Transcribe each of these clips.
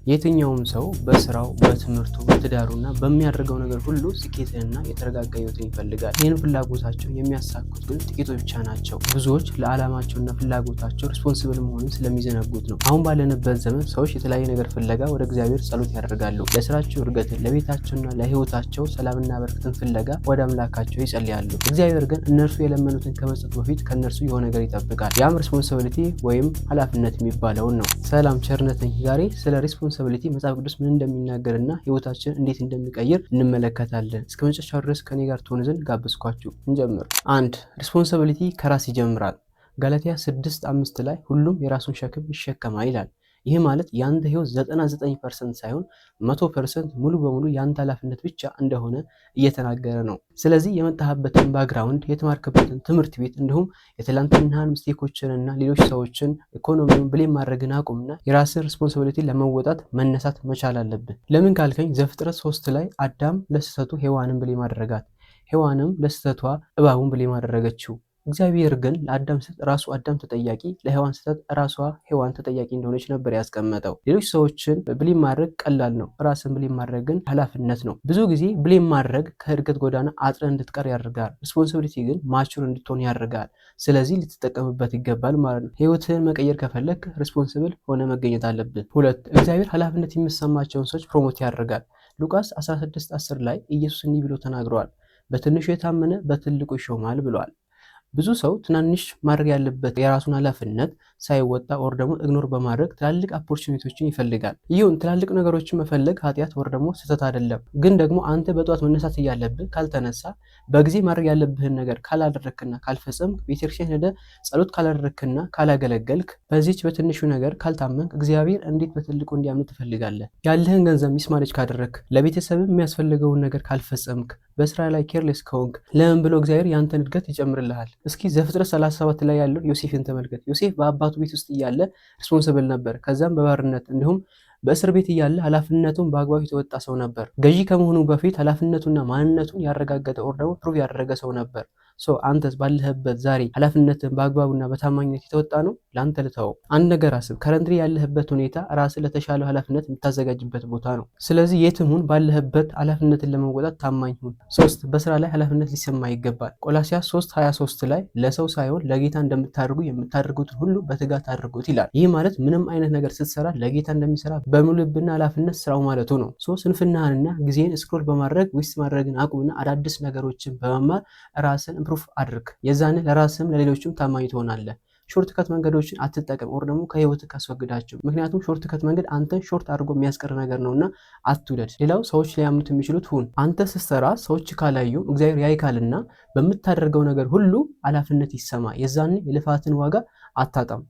የትኛውም ሰው በስራው፣ በትምህርቱ፣ በትዳሩና በሚያደርገው ነገር ሁሉ ስኬትንና የተረጋጋ ህይወትን ይፈልጋል። ይህን ፍላጎታቸው የሚያሳኩት ግን ጥቂቶች ብቻ ናቸው። ብዙዎች ለዓላማቸውና ፍላጎታቸው responsible መሆንን ስለሚዘነጉት ነው። አሁን ባለንበት ዘመን ሰዎች የተለያየ ነገር ፍለጋ ወደ እግዚአብሔር ጸሎት ያደርጋሉ። ለስራቸው እድገትን፣ ለቤታቸውና ለህይወታቸው ሰላምና በረከትን ፍለጋ ወደ አምላካቸው ይጸልያሉ። እግዚአብሔር ግን እነርሱ የለመኑትን ከመስጠቱ በፊት ከእነርሱ የሆነ ነገር ይጠብቃል። ያም responsibility ወይም ኃላፊነት የሚባለውን ነው። ሰላም፣ ቸርነት ነኝ። ዛሬ ስለ responsibility መጽሐፍ ቅዱስ ምን እንደሚናገርና ህይወታችንን እንዴት እንደሚቀይር እንመለከታለን። እስከ መጨረሻው ድረስ ከኔ ጋር ትሆኑ ዘንድ ጋበዝኳችሁ። እንጀምር። አንድ፣ responsibility ከራስ ይጀምራል። ገላትያ 6:5 ላይ ሁሉም የራሱን ሸክም ይሸከማል ይላል። ይህ ማለት የአንተ ህይወት 99% ሳይሆን 100% ሙሉ በሙሉ የአንተ ኃላፊነት ብቻ እንደሆነ እየተናገረ ነው። ስለዚህ የመጣህበትን background፣ የተማርክበትን ትምህርት ቤት፣ እንዲሁም የትላንትናህን mistake ኦችንና ሌሎች ሰዎችን፣ ኢኮኖሚውን blame ማድረግን አቁምና የራስን responsibility ለመወጣት መነሳት መቻል አለብን። ለምን ካልከኝ ዘፍጥረት 3 ላይ አዳም ለስህተቱ ሔዋንን blame አደረጋት። ሔዋንም ለስህተቷ እባቡን blame አደረገችው። እግዚአብሔር ግን ለአዳም ስህተት ራሱ አዳም ተጠያቂ፣ ለሔዋን ስህተት ራሷ ሔዋን ተጠያቂ እንደሆነች ነበር ያስቀመጠው። ሌሎች ሰዎችን blame ማድረግ ቀላል ነው፣ ራስን blame ማድረግ ግን ኃላፊነት ነው። ብዙ ጊዜ blame ማድረግ ከእድገት ጎዳና አጥረህ እንድትቀር ያደርጋል። Responsibility ግን mature እንድትሆን ያደርጋል። ስለዚህ ልትጠቀምበት ይገባል ማለት ነው። ህይወትህን መቀየር ከፈለግክ responsible ሆነህ መገኘት አለብህ። ሁለት፣ እግዚአብሔር ኃላፊነት የሚሰማቸውን ሰዎች promote ያደርጋል። ሉቃስ 16:10 ላይ ኢየሱስ እንዲህ ብሎ ተናግሯል። በትንሹ የታመነ በትልቁ ይሾማል ብሏል። ብዙ ሰው ትናንሽ ማድረግ ያለበት የራሱን ኃላፊነት ሳይወጣ or ደግሞ ignore በማድረግ ትላልቅ opportunity ዎችን ይፈልጋል። ይሁን፣ ትላልቅ ነገሮችን መፈለግ ኃጢአት or ደግሞ ስህተት አይደለም። ግን ደግሞ አንተ በጠዋት መነሳት እያለብህ ካልተነሳህ፣ በጊዜ ማድረግ ያለብህን ነገር ካላደረክና ካልፈጸምክ፣ ቤተክርስቲያን ሄደህ ጸሎት ካላደረክና ካላገለገልክ፣ በዚች በትንሹ ነገር ካልታመንክ እግዚአብሔር እንዴት በትልቁ እንዲያምን ትፈልጋለህ? ያለህን ገንዘብ mismanage ካደረግክ፣ ለቤተሰብ የሚያስፈልገውን ነገር ካልፈጸምክ፣ በስራ ላይ careless ከሆንክ ለምን ብሎ እግዚአብሔር ያንተን እድገት ይጨምርልሃል? እስኪ ዘፍጥረት 37 ላይ ያለውን ዮሴፍን ተመልከት። ዮሴፍ በአባቱ ቤት ውስጥ እያለ responsible ነበር። ከዛም በባርነት እንዲሁም በእስር ቤት እያለ ኃላፊነቱን በአግባቡ የተወጣ ሰው ነበር። ገዢ ከመሆኑ በፊት ኃላፊነቱና ማንነቱን ያረጋገጠ or ደግሞ prove ያደረገ ሰው ነበር። So አንተስ ባለህበት ዛሬ ኃላፊነትን በአግባቡና በታማኝነት የተወጣህ ነው? ለአንተ ልተወው። አንድ ነገር አስብ። Currently ያለህበት ሁኔታ ራስን ለተሻለው ኃላፊነት የምታዘጋጅበት ቦታ ነው። ስለዚህ የትም ሁን ባለህበት ኃላፊነትን ለመወጣት ታማኝ ሁን። ሶስት፣ በስራ ላይ ኃላፊነት ሊሰማህ ይገባል። ቆላስያስ 3:23 ላይ ለሰው ሳይሆን ለጌታ እንደምታደርጉ የምታደርጉትን ሁሉ በትጋት አድርጉት ይላል። ይህ ማለት ምንም አይነት ነገር ስትሰራ ለጌታ እንደሚሰራ በሙሉ ልብና ኃላፊነት ስራው ማለቱ ነው። So ስንፍናህንና ጊዜን scroll በማድረግ waste ማድረግን አቁምና አዳዲስ ነገሮችን በመማር ራስን improve አድርግ። የዛኔ ለራስህም ለሌሎችም ታማኝ ትሆናለህ። Shortcut መንገዶችን አትጠቀም or ደግሞ ከህይወትህ አስወግዳቸው። ምክንያቱም shortcut መንገድ አንተን short አድርጎ የሚያስቀር ነገር ነውና አትውደድ። ሌላው ሰዎች ሊያምኑት የሚችሉት ሁን። አንተ ስትሰራ ሰዎች ካላዩም እግዚአብሔር ያይሃልና በምታደርገው ነገር ሁሉ ኃላፊነት ይሰማህ። የዛኔ የልፋትህን ዋጋ አታጣም።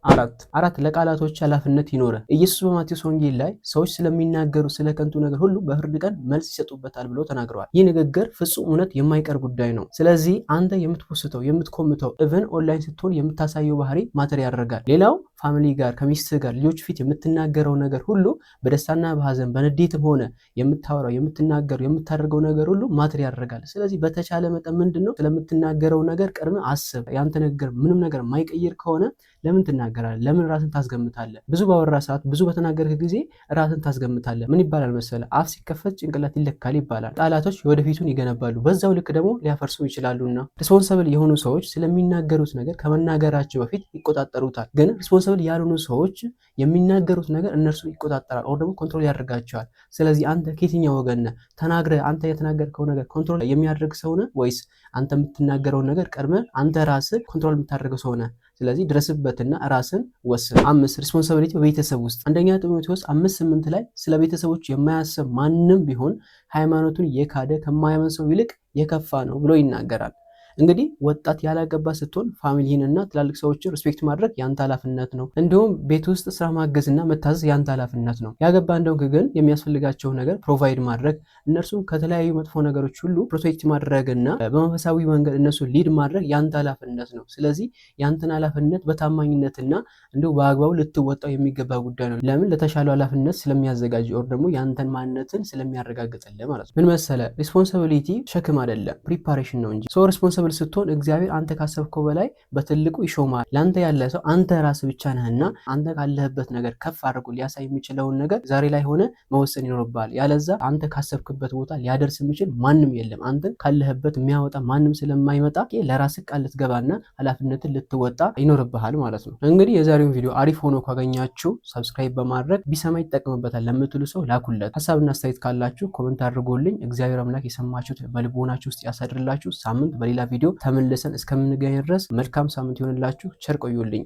አራት፣ ለቃላቶችህ ኃላፊነት ይኑርህ። ኢየሱስ በማቴዎስ ወንጌል ላይ ሰዎች ስለሚናገሩ ስለ ከንቱ ነገር ሁሉ በፍርድ ቀን መልስ ይሰጡበታል ብሎ ተናግረዋል። ይህ ንግግር ፍጹም እውነት፣ የማይቀር ጉዳይ ነው። ስለዚህ አንተ የምትፖስተው፣ የምትኮምተው፣ even online ስትሆን የምታሳየው ባህሪ matter ያደርጋል። ሌላው family ጋር፣ ከሚስትህ ጋር፣ ልጆች ፊት የምትናገረው ነገር ሁሉ፣ በደስታና በሀዘን በንዴትም ሆነ የምታወራው፣ የምትናገረው፣ የምታደርገው ነገር ሁሉ matter ያደርጋል። ስለዚህ በተቻለ መጠን ምንድን ነው ስለምትናገረው ነገር ቀድመህ አስብ። ያንተ ንግግር ምንም ነገር የማይቀይር ከሆነ ለምን ትናገራለህ? ለምን ራስህን ታስገምታለህ? ብዙ ባወራህ ሰዓት፣ ብዙ በተናገርክ ጊዜ ራስህን ታስገምታለህ። ምን ይባላል መሰለህ? አፍ ሲከፈት ጭንቅላት ይለካል ይባላል። ቃላቶች የወደፊቱን ይገነባሉ፣ በዛው ልክ ደግሞ ሊያፈርሱ ይችላሉና responsible የሆኑ ሰዎች ስለሚናገሩት ነገር ከመናገራቸው በፊት ይቆጣጠሩታል። ግን responsible ያልሆኑ ሰዎች የሚናገሩት ነገር እነርሱን ይቆጣጠራል or ደግሞ control ያደርጋቸዋል። ስለዚህ አንተ ከየትኛው ወገን ነህ? ተናግረህ አንተ የተናገርከው ነገር control የሚያደርግ ሰው ነህ ወይስ አንተ የምትናገረውን ነገር ቀድመህ አንተ ራስህ control የምታደርገው ሰው ነህ? ስለዚህ ድረስበትና ራስህን ወስን። አምስት፣ responsibility በቤተሰብ ውስጥ። አንደኛ ጢሞቴዎስ 5:8 ላይ ስለ ቤተሰቦቹ የማያስብ ማንም ቢሆን ሃይማኖቱን የካደ ከማያምን ሰው ይልቅ የከፋ ነው ብሎ ይናገራል። እንግዲህ ወጣት ያላገባ ስትሆን family ህን እና ትላልቅ ሰዎችን respect ማድረግ ያንተ ኃላፊነት ነው። እንዲሁም ቤት ውስጥ ስራ ማገዝና መታዘዝ ያንተ ኃላፊነት ነው። ያገባህ እንደሆንክ ግን የሚያስፈልጋቸው ነገር provide ማድረግ፣ እነርሱም ከተለያዩ መጥፎ ነገሮች ሁሉ protect ማድረግና በመንፈሳዊ መንገድ እነሱ lead ማድረግ ያንተ ኃላፊነት ነው። ስለዚህ ያንተን ኃላፊነት በታማኝነትና እንዲሁ በአግባቡ ልትወጣው የሚገባ ጉዳይ ነው። ለምን? ለተሻለው ኃላፊነት ስለሚያዘጋጅ or ደግሞ ያንተን ማንነትን ስለሚያረጋግጥልህ ማለት ነው። ምን መሰለህ፣ responsibility ሸክም አይደለም፣ preparation ነው እንጂ። So responsibility Responsible ስትሆን እግዚአብሔር አንተ ካሰብከው በላይ በትልቁ ይሾማል። ለአንተ ያለ ሰው አንተ ራስህ ብቻ ነህና አንተ ካለህበት ነገር ከፍ አድርጎ ሊያሳይ የሚችለውን ነገር ዛሬ ላይ ሆነ መወሰን ይኖርብሃል። ያለዛ አንተ ካሰብክበት ቦታ ሊያደርስ የሚችል ማንም የለም። አንተን ካለህበት የሚያወጣ ማንም ስለማይመጣ ለራስህ ቃል ልትገባና ኃላፊነትን ልትወጣ ይኖርብሃል ማለት ነው። እንግዲህ የዛሬውን ቪዲዮ አሪፍ ሆኖ ካገኛችሁ subscribe በማድረግ ቢሰማ ይጠቀምበታል ለምትሉ ሰው ላኩለት። ሀሳብና አስተያየት ካላችሁ comment አድርጎልኝ። እግዚአብሔር አምላክ የሰማችሁት በልቦናችሁ ውስጥ ያሳድርላችሁ። ሳምንት በሌላ ቪዲዮ ተመልሰን እስከምንገናኝ ድረስ መልካም ሳምንት ይሆንላችሁ። ቸር ቆዩልኝ።